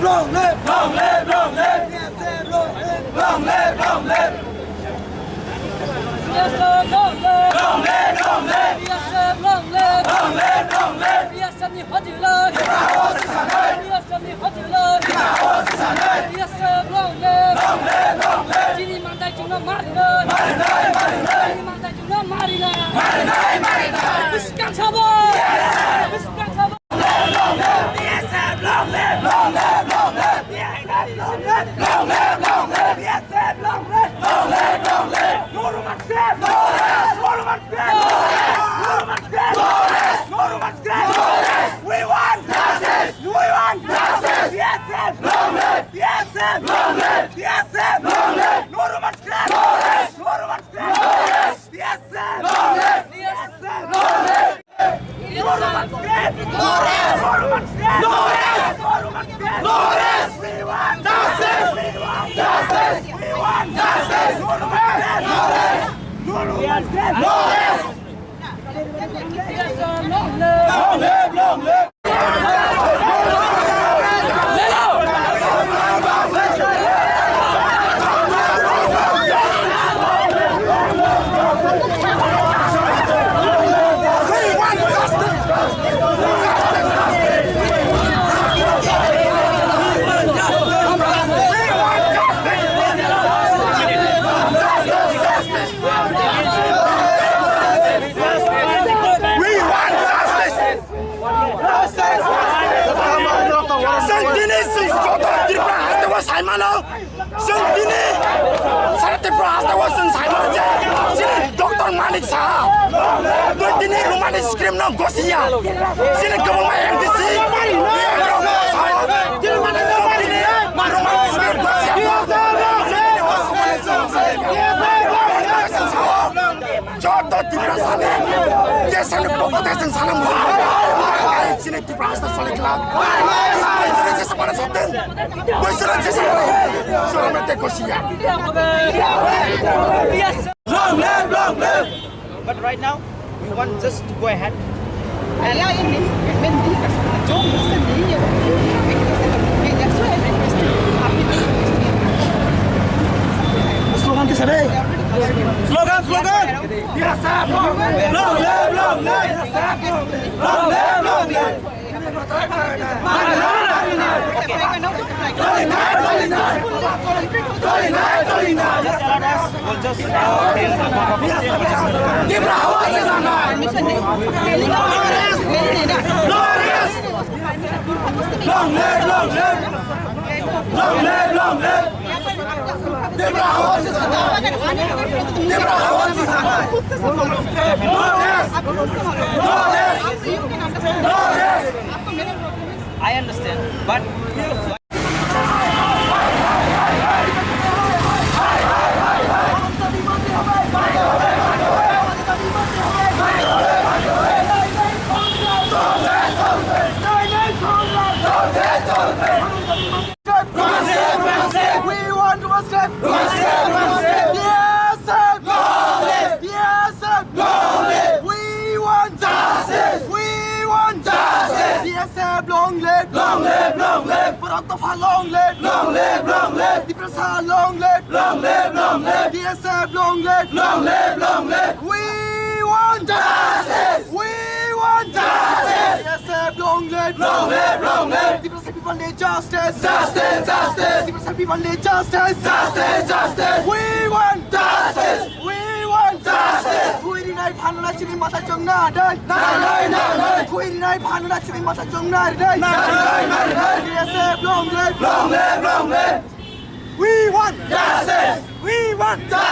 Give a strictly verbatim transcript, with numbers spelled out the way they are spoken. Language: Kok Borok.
Long live! Long live! Long live! B S F long live! Long live! Long live! B S F long live! Long live! Long live! B S F long live! Long live! Long live! B S F ni hojilai! B S F ni hojilai! B S F long live! Long live! Long live! Chini mandai chungno marinai! Marinai! Marinai! Chini mandai chungno marinai! Marinai! Marinai! Biskan sabo! Yes! Biskan sabo! Chwng tini chwng joto Tripura hasteo sai mano. Chwng tini sara Tripura hasteo chwng sai mano je chini Doctor Manik Saha twi tini Romani script no gosiya. Chini kwbangma M D C, chwng tini Romani script gosiya. Joto Tiprasani, desani pokok desani sana musuh. Chini Tiprasa solid lang. Chini jesa mana soten. Boisara jesa mana soten. Soalnya teko siya. Long live, long live. But right now, we want just to go ahead. And yeah, in, in, in, जो भी सही है, that's why I request you. Slogan ke sare? Slogan, slogan. Long live, long live. Long live, long live. Long live, long live. Long live, long live. Tipra hawa se sana. Tipra hawa se sana. No rest. No rest. No rest. I understand, but We want justice! Justice! Justice! Yes, sir! Long live! Yes, sir! Long live! We want justice! We want justice! B S F long live! Long live! Long live! Borok Dopha long live! Long live! Long live! Tiprasa long live! Long live! Long live! B S F long live! Long live! Long live! We want justice! We want justice! B S F long live! Long live! Long live! Tiprasa people need justice! Justice! Justice! Tiprasa people need justice! Justice! Justice! We want justice! We want justice! Huiri nai phanna chini mata chongna dai! Nai, nai, nai, nai! Huiri nai phanna chini mata chongna dai! Nai, nai, nai, nai! B S F long live! Long live! Long live! We want justice! We want justice!